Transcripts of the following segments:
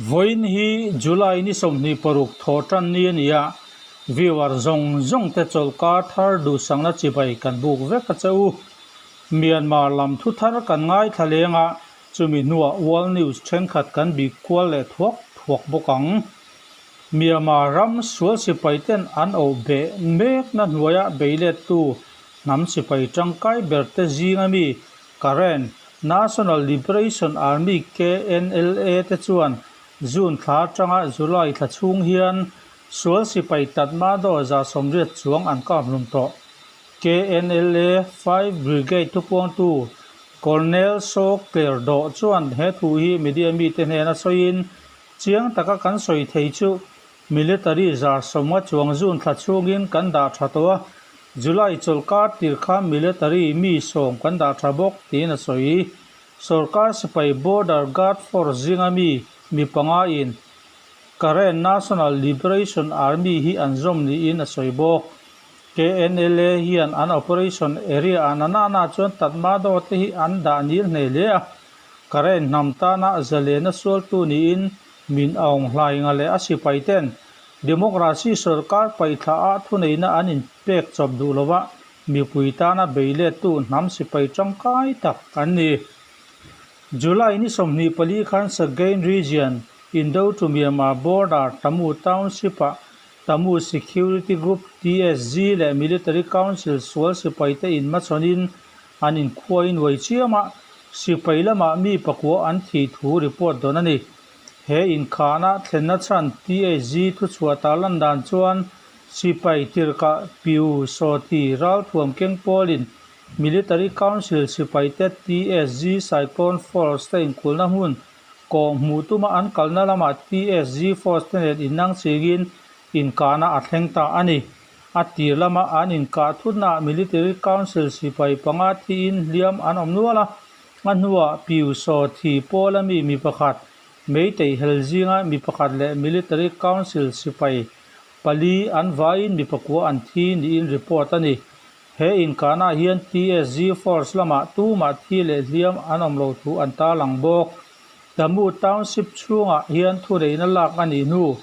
Vawiin hi July ni 26 thawh tan ni a ni a, viewer zawng zawng te chawlhkar thar duhsakna chibai kan buk vek a che u. Myanmar lam thu thar kan ngaithla leng a, chumi hnuah World News thenkhat kan bik kual leh thuak thuak bawk ang. Myanmar ram sual sipai ten an oh beh mekna hnuaia beilettu hnam sipai tangkai ber te zinga mi Karen National Liberation Army, KNLA, te chuan June thla atanga July thla chhung hian sual sipai Tatmadaw 180 chuang an kap hlum tawh. KNLA 5 Brigade thupuangtu Colonel Saw Kler Doh chuan he thu hi media mite hnena sawiin, Chiang taka kan sawi thei chu Military 150 chuang June thla chhungin kan dah tha tawh a, July chawlhkar tir khan military mi 10 kan dah tha bawk, tiin a sawi. Sorkar sipai Border Guard Force zinga mi mi panga in Karen National Liberation Army hi an zawm niin a sawi bawk. KNLA hian an operation area ah na na na chuan Tatmadaw te hi an dah nil hneh hle a, Karen hnam tana zalena sualtu niin Min Aung Hlaing a leh a sipai ten Democracy sorkar paihthla ah thuneihna an inpek chawp duh lova mipui tana beilettu hnam sipai tangkai tak an ni. July ni 24 khan Sagaing Region, Indo to Myanmar border Tamu Township ah Tamu Security Group, TSG, leh Military Council sual sipai te inhmachhawnin an inkhuain uai chiam a, sipai lamah mi pakua an thih thu report dawn a ni. He inkhahna thlenna chhan TSG thuchhuah tarlan dan chuan sipai tirhkah Piu Sawti ralthuam keng pawlin Military Council sipaite TSG Cyclone Force te inkulhna hmun kawh hmuh tuma an kalna lamah TSG Force te nen innang chingin inkahna a thleng ta a ni. A tir lama an inkah thutnaah Military Council sipai panga thiin hliam an awm nual a, a hnuah Piu Saw Thi pawla mi mi pakhat, Meitei hel zinga mi pakhat leh Military Council sipai pali an vaiin mi pakua an thi niin report a ni. He inkahnaah hian TSG Force lamah tumah thi leh hliam an awm lo thu an tarlang bawk. Tamu Township chhungah hian thuneihna lak a nih hnu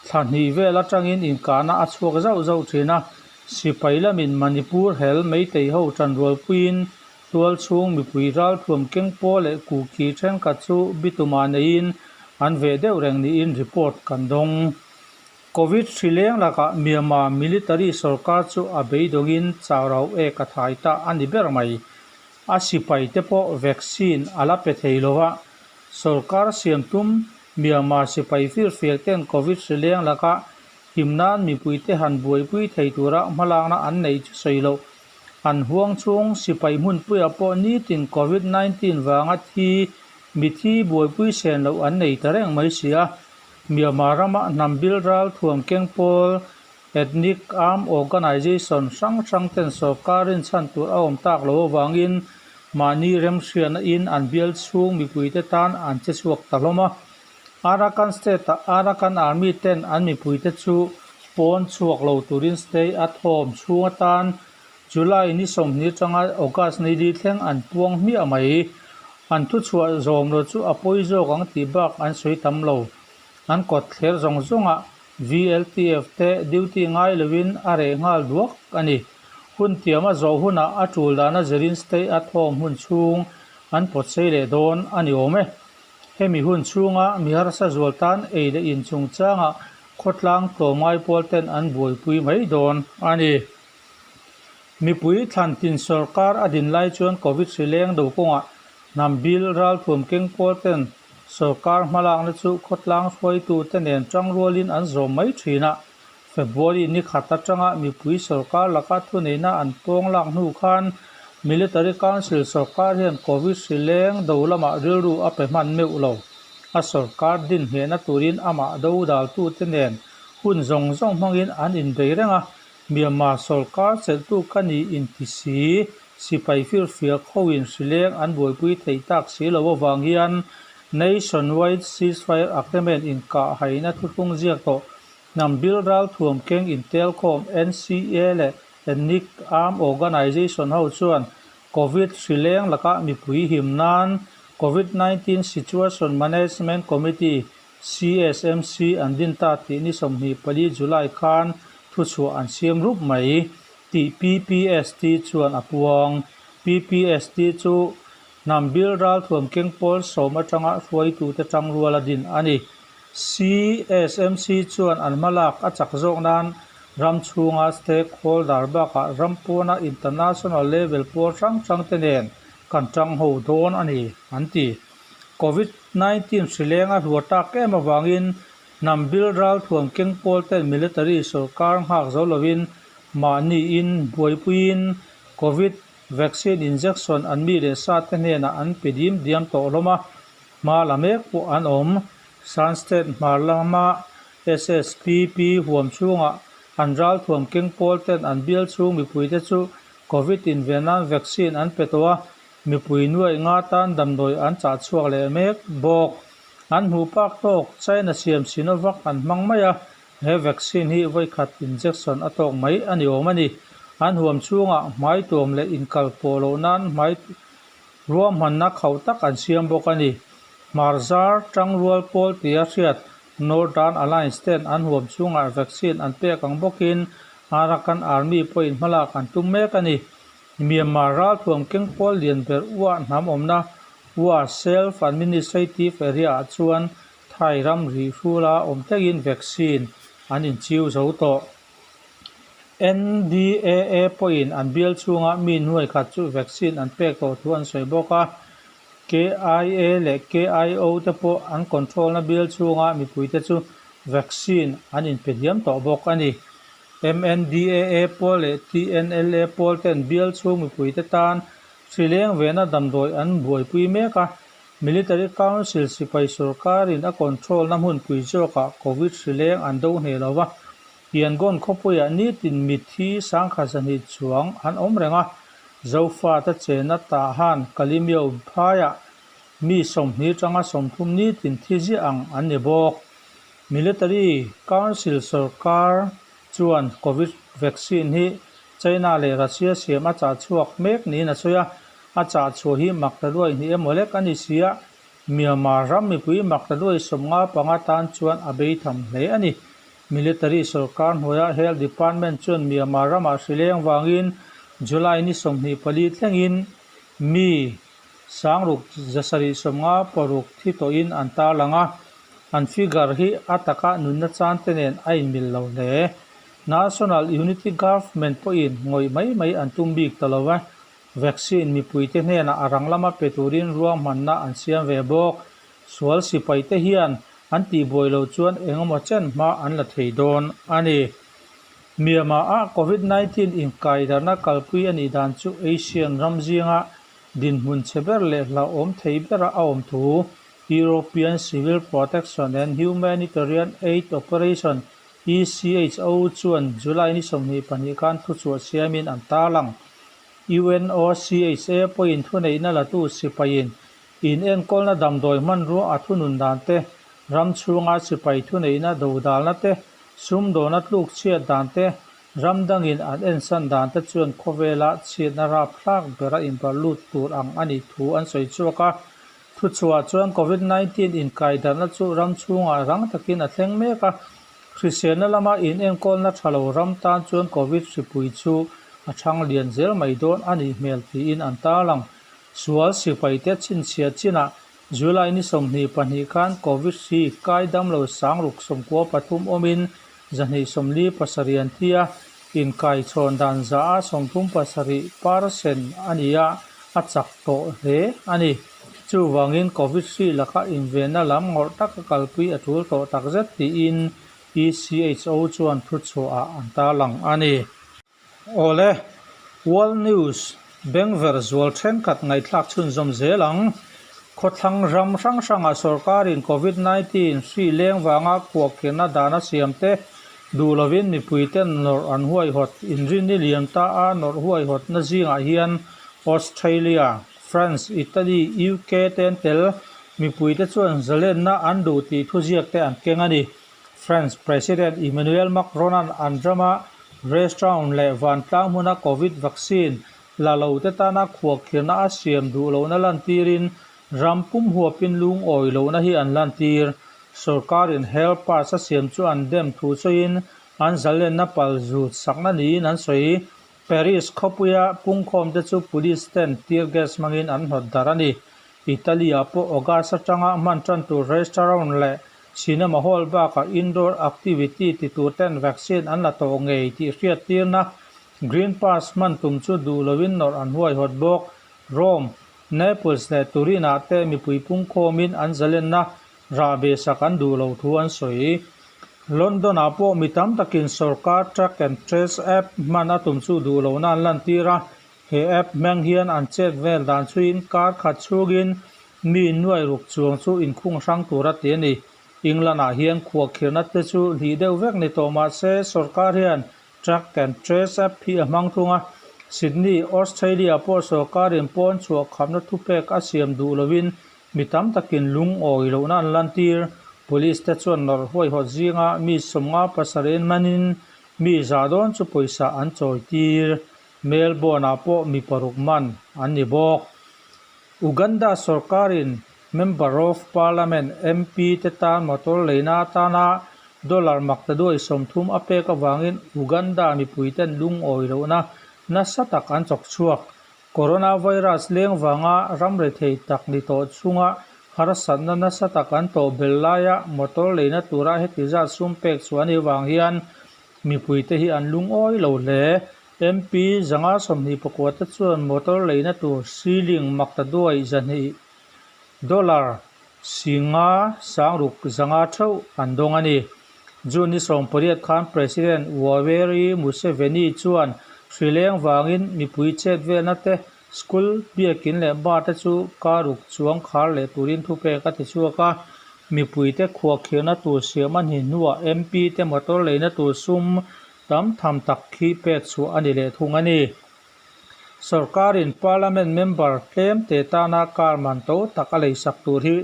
thla hnih vel atangin inkahna a chhuak zauh zauh thin a, sipai lamin Manipur hel Meitei ho tanrualpuiin tual chhung mipui ralthuam keng pawl leh kuki thenkhat chu bitumah neiin an veh deuh reng niin report kan dawng. Covid hri leng lakah Myanmar military sorkar chu a beidawngin chau rau ek a thai ta a ni ber mai. A sipai te pawh vaccine a la pe thei lo a, sorkar siam tum Myanmar sipai firfiak ten Covid hri leng lakah him nan mipui te han buaipui thei tura hmalakna an neih chu sawi loh. An huang chhung sipai hmunpuiah pawh nitin Covid 19 vanga thi mithi buaipui sen loh an nei ta reng mai si a. Myanmar rama hnam bil ral thuam keng pawl Ethnic Armed Organization hrang hrang ten sorkar rinchhan tur a awm tak lo avangin mahni remhriatna in an bial chhung mipuite tan an che chhuak ta hlawm a. Arakan State ah Arakan Army ten an mipuite chu pawn chhuak lo turin stay at home chhung atan July ni 20 atanga August ni li thleng an puang hmiah mai. An thuchhuah zawm lo chu a pawi zawk ang tih bak an sawi tam lo. An kawt thler zawng zawngah VLTF te duty ngai lovin a reh nghal duak a ni. Hun tiam a zawh hunah a tul dana zirin stay at home hun chhung an pawt sei leh dawn a ni awm e. Hemi hun chhunga mi harsa zual tan ei leh in chungchangah khawtlang tlawmngai pawl ten an buaipui mai dawn a ni. Mipui thlan tin sorkar a din lai chuan Covid hri leng do kawngah hnam bil ralthuam keng pawl ten sorkar hmalakna chu khawtlang hruaitute nen tangrualin an zawm mai thin a. February ni khat atanga mipui sorkar laka thuneihna an pawng lak hnu khan Military Council sorkar hian Covid hri leng do lamah rilru a pe hman meuh lo. A sorkar din nghehna turin amah do daltute nen hun zawng zawng hmangin an inbei reng a, Myanmar sorkar chelhtu ka ni inti si, sipai firfiak hoin hrileng an buaipui theih tak si lo avang hian Nationwide Ceasefire Agreement inkahhaina thuthlung ziak tawh hnam bil ralthuam keng intelkhawm NCA leh Ethnic Armed Organization ho chuan Covid hrileng lakah mipui him nan Covid 19 Situation Management Committee, CSMC an din ta tih ni 24 July khan thuchhuah an siam rup mai tih PPST chuan a puang. PPST chu hnam bil ralthuam keng pawl sawm atanga hruaitute tangrual a din a ni. CSMC chuan an hmalak a chak zawk nan ram chhunga stakeholder bakah ram pawna international level pawl hrang hrang te nen kan tang ho dawn a ni, an ti. Covid 19 hrileng a hluar tak em avangin hnam bil ralthuam keng pawl ten military sawrkar nghak zo lovin mahniin buaipuiin Covid vaccine injection an mi leh sa te hnenah an pe dim diam tawh hlawm a, hma la mek pawh an awm. Shan State hmar lama SSPP huam chhungah an ralthuam keng pawl ten an bial chhung mipuite chu Covid inven nan vaccine an pe tawh a, mipui nuaih nga tan damdawi an chah chhuak leh mek bawk. An hmuh pak tawk China siam Sinovac an hmang mai a, he vaccine hi vawikhat injection a tawk mai a ni awm a ni. An huam chhungah hmai tuam leh inkal pawh loh nan hmai ruahmanna khauh tak an siam bawk a ni. Hmarzar tangrual pawl tia hriat Northern Alliance ten an huam chhungah vaccine an pek ang bawkin Arakan Army pawhin hmalak an tum mek a ni. Myanmar ralthuam keng pawl lian ber Ua hnam awmna Ua Self Administrative Area ah chuan Thai ram rih hrula awm thlengin vaccine an inchiu zo tawh. NDAA pawhin an bial chhunga mi nuai khat chu vaccine an pek tawh thu an sawi bawk a. KIA leh KIO te pawh an control na bial chhunga mipuite chu vaccine an inpe diam tawh bawk a ni. MNDAA pawl leh TNLA pawl ten bial chhung mipuite tan hri leng vena damdawi an buaipui mek a. Military Council sipai sorkarin a control na hmunpui zawkah Covid hri leng an do hneh lo va. Yangon khawpuiah nitin mithi sangkhat zahnih chuang an awm reng a, Zofate chenna Tahan Kalimyo phaiah mi 20 tanga 30 nitin thi ziah ang an ni bawk. Military Council sorkar chuan Covid vaccine hi China leh Russia siam a chah chhuak mek niin a sawi a, a chah chhuah hi mak ta luai hnih emaw lek a ni si a, Myanmar ram mipui mak ta luai 55 tan chuan a bei tham hle a ni. Military sorkar hnuaia Health Department chuan Myanmar ramah hri leng vangin July ni 24 thlengin mi 6756 thi tawhin an tarlang a, an figure hi a taka nunna chan te nen a inmil lo hle. National Unity Government pawhin ngawih mai mai an tum bik ta lo va, vaccine mipuite hnenah a rang lama pe turin ruahmanna an siam ve bawk. Sual sipaite hian an tihbuai lo chuan engemaw chen hma an la thei dawn a ni. Myanmar-ah Covid 19 inkaidarna kalpui a nih dan chu Asian ram zinga dinhmun chhe ber leh hlauhawm thei bera a awm thu European Civil Protection and Humanitarian Aid Operation, ECHO, chuan July ni 22 khan thuchhuah siamin an tarlang. UNOCHA pawhin thuneihna latu sipaiin Inenkawlna damdawi hmanrua a thunun dan te, ram chhunga sipai thuneihna dodalna te, sumdawna tluk chhiat dan te, ram dangin an ensan dan te chuan khawvela chhiatna rapthlak bera inbarh lut tur ang a nih thu an sawi chhuak a. Thuchhuah chuan Covid 19 inkaidarhna chu ram chhungah rang takin a thleng mek a, hriselna lama inenkawlna tha lo ram tan chuan Covid hripui chu a thang lian zel mai dawn a nih hmel tiin an tarlang. Sual sipaite chhinchhiah chinah July ni 22 khan Covid hri kai damlo 693 awmin 247 an thi a, inkaichhawn dan za a 37 percent a ni a, a chak tawh hle a ni. Chuvangin Covid hri laka invenna lam ngawrh taka kalpui a tul tawh takzet tiin ECHO chuan thuchhuahah an tarlang a ni. Awle, World News bengver zual thenkhat ngaihthlak chhunzawm zel ang. Khawthlang ram hrang hrangah sorkarin Covid 19 hri leng vanga khuahkhirhna dan a siam te duh lovin mipuiten nawrh an huaihawt inrinni liam ta a nawrh huaihawtna zingah hian Australia, France, Italy, UK te an tel. Mipuite chuan zalenna an duh tih thuziak te an keng a ni. France President Emmanuel Macron-a'n an rama restaurant leh vantlang hmuna Covid vaccine la lote tana khuahkhirhna a siam duh lohna lantirin ram pum huapin lungawi lohna hi an lantir. Sorkarin Health Pass a siam chu an dem thu sawiin an zalenna pal zut sakna niin an sawi. Paris khawpuia pungkhawmte chu police ten tear gas hmangin an hnawt darh a ni. Italy-ah pawh August atanga hman tan tur restaurant leh cinema hall bakah indoor activity ti tur ten vaccine an la tawh ngei tih hriattirna Green Pass hman tum chu duh loin nawrh an huaihawt bawk. Rome, Naples leh Turin-ah te mipui pungkhawmin an zalenna rahbeh sak an duh lo thu an sawi. London-ah pawh mi tam takin sorkar Track and Trace app hman a tum chu duh lohna an lantir a, he app hmang hian an chet vel dan chhuiin kar khat chhungin mi nuai ruk chuang chu inkhung hrang tur a ti a ni. England-ah hian khuahkhirhna te chu hlih deuh vek ni tawh mah se sorkar hian Track and Trace app hi a hmang thung a, Sydney, Australia pawh sorkarin pawn chhuah khapna thupek a siam duh lovin Mi tam takin lungawi lohna an lantir. Police te chuan nawrh huaihawt zinga mi 50 pasarih manin mi za dawn chu pawisa an chawi tir. Melbourne ah pawh mi paruk man an ni bawk. Uganda sorkarin Member of Parliament, MP, te tan motor leina atana dollar maktaduai 30 a pek avangin Uganda mipuiten lungawi lohna nasa tak an chawk chhuak. Coronavirus leng vanga ram rethei tak ni tawh chhunga harsatna nasa tak an tawh belh laia motor leina tura heti zat sum pek chhuah a nih vang hian mipuite hi an lungawi lo hle. MP 524 te chuan motor leina tur ceiling maktaduai 200 dollar 5 sangruk 500 theuh an dawng a ni. June ni 18 khan President Yoweri Museveni chuan hri leng vangin mipui chet velna te, school, biakin leh bar te chu kar ruk chuang khar leh turin thupek a ti chhuak a. Mipuite khuahkhirhna tur siam a ni hnuah MP te motor leina tur sum tam tham tak khi pek chhuah a ni leh thung a ni. Sorkarin Parliament member tlem te tana car man to tak a leisak tur hi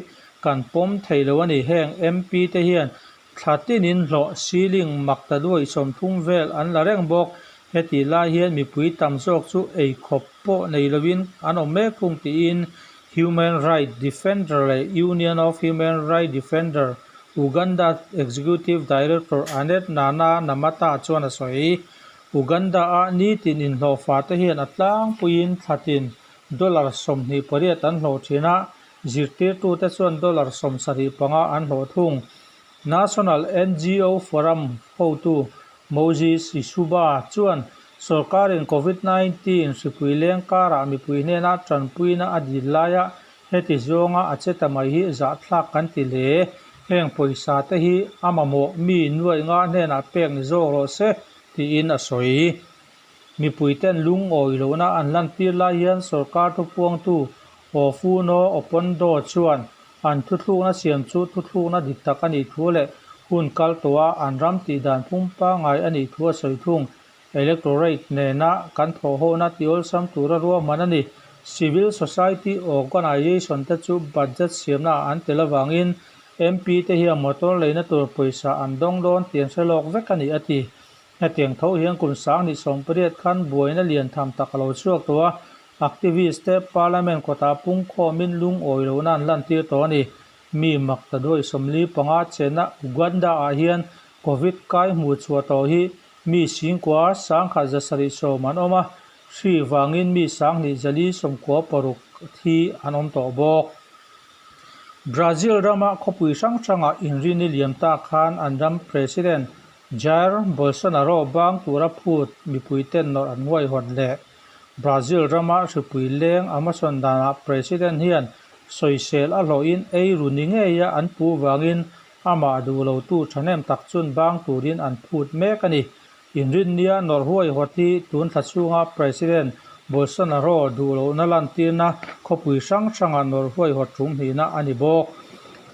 kan pawm thei lo a ni. Heng MP te hian thla tinin hlawh ceiling mak ta duai 30 vel an la reng bawk. Hetih lai hian mipui tam zawk chu ei khawp pawh nei lovin an awm mek thung tiin Human Right Defender leh Union of Human Right Defender Uganda Executive Director Annet Nana Namata chuan a sawi. Uganda-a nitin inhlawhfa te hian a tlangpuiin thlatin dollar 28 an hlawh thin a, zirtirtute chuan dollar 75 an hlawh thung. National NGO Forum hotu Moses Isuba chuan sorkarin Covid 19 hripui leng karah mipui hnena tanpuina a dil laia heti zawnga a che ta mai hi zahthlak kan ti hle. Heng pawisa te hi a mamawh mi nuai nga hnenah pek ni zawk rawh se tiin a sawi. Mipuiten lungawi lohna an lantir lai hian sorkar thupuangtu Ofuno Opondo chuan an thuthlukna siam chu thuthlukna dik tak a nih thu leh hun kal tawha an ram tih dan phung pangngai a nih thu a sawi thung. Electorate nena kan thawhhawhna ti awlsam tura ruahman a ni. Civil Society Organisation te chu budget siamnaah an tel avangin MP te hian motor leina tur pawisa an dawng dawn tih an hre lawk vek a ni, a ti. Hetiang tho hian kum 2018 khan buaina lian tham tak a lo chhuak tawh a, activist te Parliament kawtah pungkhawmin lungawi lohna an lantir tawh a ni. Mi mak ta duai 45 chenna Uganda-ah hian Covid kai hmuh chhuah tawh hi mi 10,000 170 an awm a, hri vangin mi 2496 thi an awm tawh bawk. Brazil rama khawpui hrang hrangah inrini liam ta khan an ram President Jair Bolsonaro bang tura phut mipuiten nawrh an huaihawt leh Brazil rama hripui leng Amazon danah President hian sawisel a hlawhin ei ru ni ngeia an pu vangin amah duh lotu thahnem tak chun bang turin an phut mek a ni. Inrinnia nawrh huaihawt hi tun thla chhunga President Bolsonaro duh lohna lantirna khawpui hrang hranga nawrh huaihawt tum hnihna a ni bawk.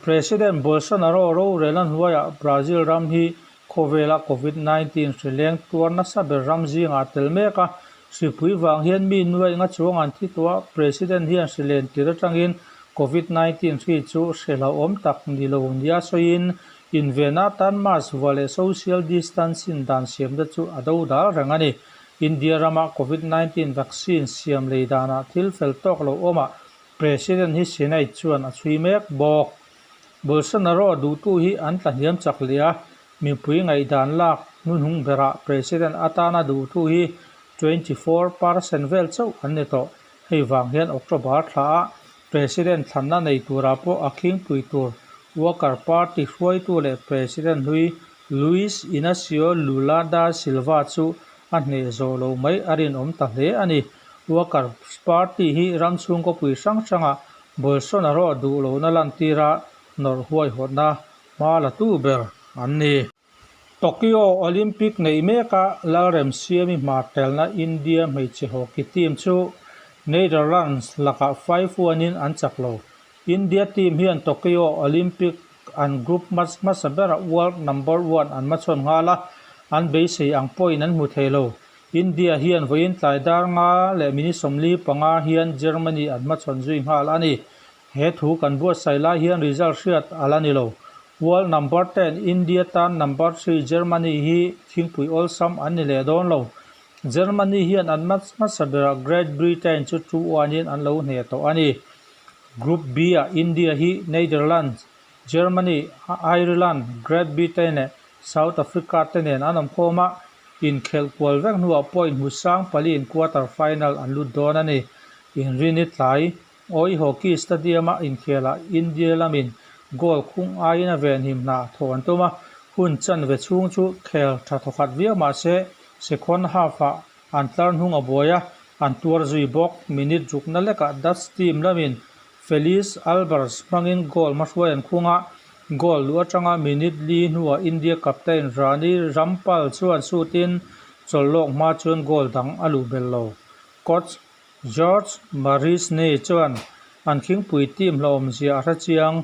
President Bolsonaro rorelna hnuaiah Brazil ram hi khawvela Covid 19 hri leng tuar nasa ber ram zingah a tel mek a. Hripui vang hian mi nuaih nga chuang an thi tawh a, President hian hri len tir atangin Covid 19 hri chu hri hlauhawm tak ni lo nia sawiin Invenna atan mask vuah leh social distancing dan siamna chu a do dal reng a ni. India rama Covid 19 vaccine siam lei danah thil fel tawk lo awmah President hi Senate chuan a chhui mek bawk. Bolsonaro duhtu hi an tlahniam chak leh a, mipui ngaihdan lak hnuhnung berah President atana duhtu hi 24% vel chauh an ni tawh. Hei vang hian October thlaah President thlanna nei turah pawh a khingpui tur Worker Party hruaitu leh President hlui Luiz Inacio Lula da Silva chu a hneh zawh loh mai a rinawm ta hle a ni. Workers Party hi ram chhung khawpui hrang hrangah Bolsonaro duh lohna lantira nawrh huaihawtna hma latu ber an ni. Tokyo Olympic neih meka Lalremsiami hmartelna India hmeichhe hockey team chu Netherlands lakah 5-1 in an chak lo. India team hian Tokyo Olympic an group match hmasa berah world number one an hmachhawn nghal a, an beisei ang pawhin an hmu thei lo. India hian vawiin tlai dar nga leh minute 45 hian Germany an hmachhawn zui nghal a ni. He thu kan buatsaih lai hian result hriat a la ni lo. World number 10 India tan number 3 Germany hi thingpui awlsam an ni leh dawn lo. Germany hian an match hmasa berah Great Britain chu 2-1 in an lo hneh tawh a ni. Group B-ah India hi Netherlands, Germany, Ireland, Great Britain leh South Africa te nen an awm khawm a, inkhelh kual vek hnuah point hmu sang paliin quarter final an lut dawn a ni. Inrini tlai Awi Hockey Stadium-a inkhelah India lamin goal khung aiin a venhim hna thawh an tum a, hun chanve chhung chu khel tha thawkhat viau mah se second half-ah an tlar hnung a buai a, an tuar zui bawk. Minute rukna lekah Dutch team lamin Felice Albers hmangin goal hmahruai an khung a, goal luh atanga minute li hnuah India captain Rani Rampal chuan sutin chawlhlawk hma chuan goal dang a luh belh lo. Coach George Marisney chuan an khingpui team hlauhawmzia a hre chiang,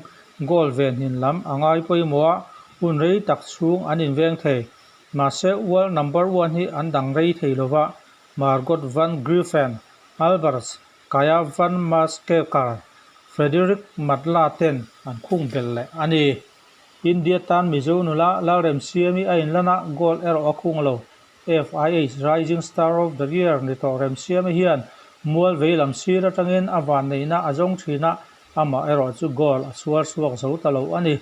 goal venhin lam a ngai pawimawh a, hun rei tak chhung an inveng thei. Mahse world number one hi an dang rei thei lova, Margot van Griffen, Albers, Kaya van Maskekar, Frederick Matla ten an khung belh leh a ni. India tan Mizo nula Lalremsiami a inlan a, goal erawh a khung lo. FIH Rising Star of the Year ni tawh Remsiami hian mual vei lam sir atangin a vanneihna a zawng thin a, amah erawh chu goal a chhuar chhuak zo ta lo a ni.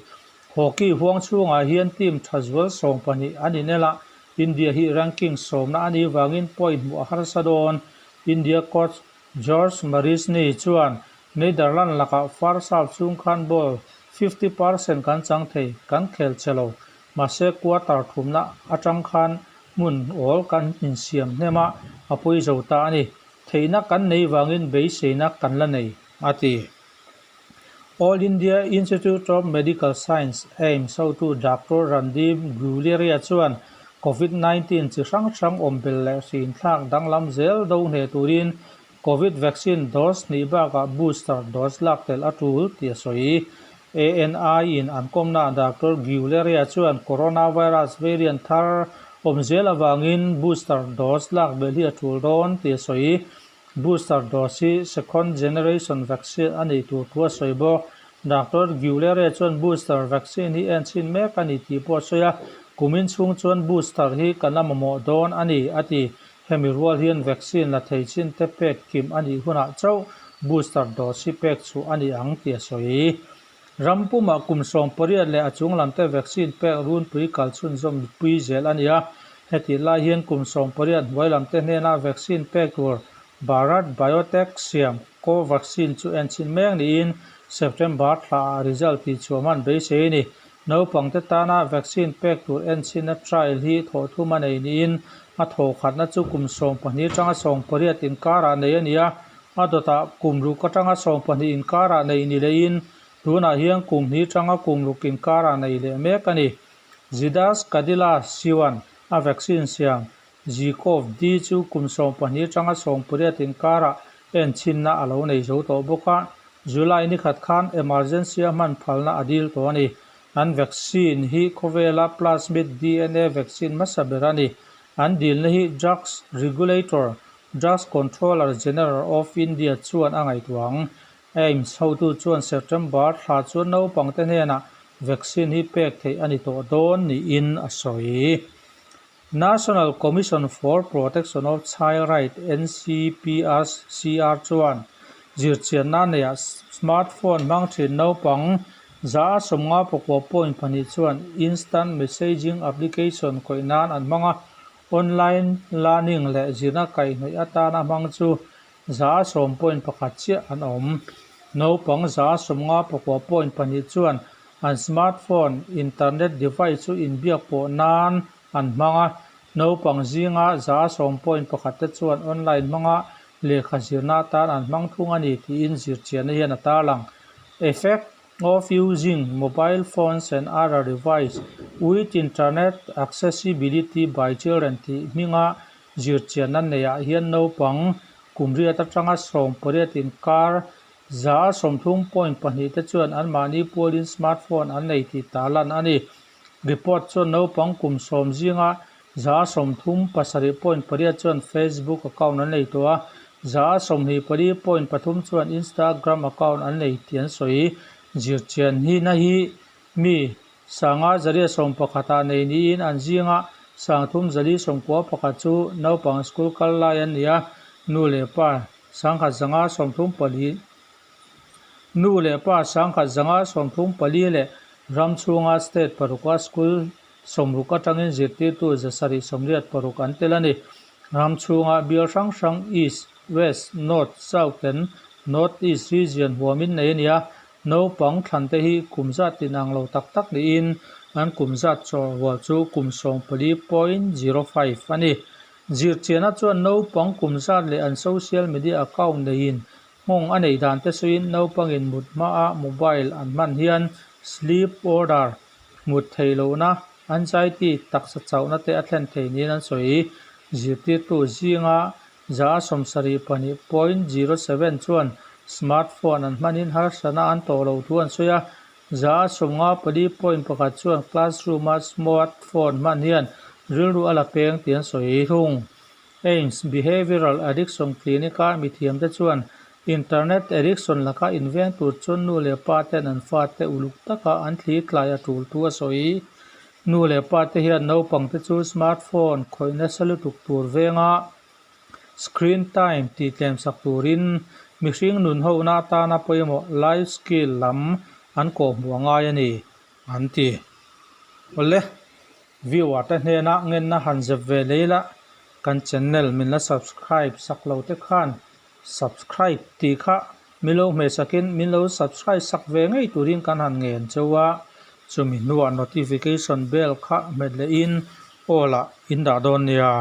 Hockey huang chhungah hian team tha zual 12 an inel a, India hi ranking sawmna a nih vangin point hmuh a harsa dawn. India coach George Marisny chuan Netherlands lakah first half chhung khan ball 50% kan chang thei, kan khel che lo. Mahse quarter thumna atang khan hmun awl kan insiam hnem a, a pawi zo ta a ni. Theihna kan nei vangin beiseina kan la nei, a ti. All India Institute of Medical Science, AIIMS, hotu Doctor Randeep Guleria chuan Covid 19 chi hrang hrang awm belh leh hrinthlak danglam zel do hneh turin Covid vaccine dose hnih bakah booster dose lak tel a tul tih a sawi. ANI in an kawmnaah Doctor Guleria chuan coronavirus variant thar awm zel avangin booster dose lak belh hi a tul dawn tih a sawi. Booster dose hi second generation vaccine a nih tur thu a sawi bawk. Doctor Guleria chuan booster vaccine hi en chhin mek a ni tih pawh a sawi a, kumin chhung chuan booster hi kan la mamawh dawn a ni, a ti. Hemi rual hian vaccine la thei chin te pek kim a nih hunah chauh booster dose hi pek chhuah a ni ang tih a sawi. Ram pumah kum 18 leh a chung lam te vaccine pek runpui kal chhunzawm pui zel a ni a. Hetih lai hian kum 18 hnuai lam te hnena vaccine pek tur Bharat Biotech siam Covaxin chu en chhin mek niin September thlaah result tih chhuah hman beisei a ni. Naupangte tana vaccine pek tur enchhinna trial hi thawh thum a nei niin a thawh khatna chu kum 12 atanga 18 inkarah nei a ni a, a dawtah kum ruk atanga 12 inkarah nei ni lehin tunah hian kum hnih atanga kum ruk inkarah nei leh mek a ni. Zydus Cadila Siwan a vaccine siam Zykov-D chu kum 12 atanga 18 inkarah enchhinna a lo nei zo tawh bawk a, July ni khat khan emergency a hman phalna a dil tawh a ni. An vaccine hi khawvela plasmid DNA vaccine hmasa ber a ni. An dilna hi Drugs Regulator, Drugs Controller General of India chuan a ngaihtuah ang. AIIMS hotu chuan September thla chuan naupangte hnenah vaccine hi pek theih a ni tawh dawn niin a sawi. National Commission for Protection of Child Right, NCPRCR, chuan zirchianna neihah smartphone hmang thin naupang 59 point pahnih chuan instant messaging application khawih nan an hmang a, online learning leh zirna kaihhnawih atana hmang chu 10% point pakhat chiah an awm. Naupang 59 point pahnih chuan an smartphone internet device chu inbiak pawh nan an hmang a, naupang zinga 10% point pakhat te chuan online hmanga lehkha zirna atan an hmang thung a ni tiin zirchianna hian a tarlang. Effect of using mobile phones and other device with internet accessibility by children tih hminga zirchianna neihah hian naupang kum riat atanga 18 inkar 30% point pahnih te chuan anmahni pualin smartphone an nei tih tarlan a ni. Report chuan naupang kum 10 zinga 37 point pariat chuan Facebook account an nei tawh a, 24 point pathum chuan Instagram account an nei tih an sawi. Zirchian hi na hi mi 5111 ah nei niin an zinga 3491 chu naupang school kal lai an ni a, nu leh pa 1134 Nu leh pa 1134 leh ram chhunga state paruka school 60 atangin zirtirtu 786 an tel a ni. Ram chhunga bial hrang hrang East, West, North, South and North East region huamin nei a ni a. Naupang thlante hi kum zat inang lo tak tak niin an kum zat chawhrual chu kum 14 point 05 a ni. Zirchianna chuan naupang kum zat leh an social media account neiin nghawng a nei dan te sawiin naupangin mut hmaa mobile an hman hian sleep order mut theih lohna anxiety taksa chauhna te a thlen thei niin an sawi. Zirtirtu zinga 72 point 07 chuan smartphone an hmanin harsatna an tawh loh thu an sawi a, 54 point pakhat chuan classroom-a smartphone hman hian rilru a la peng tih an sawi thung. AIMS Behavioral Addiction Clinic-a mithiamte chuan internet addiction laka inveng tur chuan nu leh pa ten an fate uluk taka an thli tlai a tul thu a sawi. Nu leh pa te hian naupangte chu smartphone khawih nasa lutuk tur venga screen time tih tlem sak turin mihring nun hona atana pawimawh life skill lam an kawhhmuh a ngai a ni, an ti. Awle, viewer te hnena ngenna han zep ve lei la, kan channel min la subscribe sak lo te khan subscribe tih kha min lo hmeh sakin min lo subscribe sak ve ngei turin kan han ngen cheu a, chumi hnuah notification bell kha hmet lehin all ah in dah dawn nia.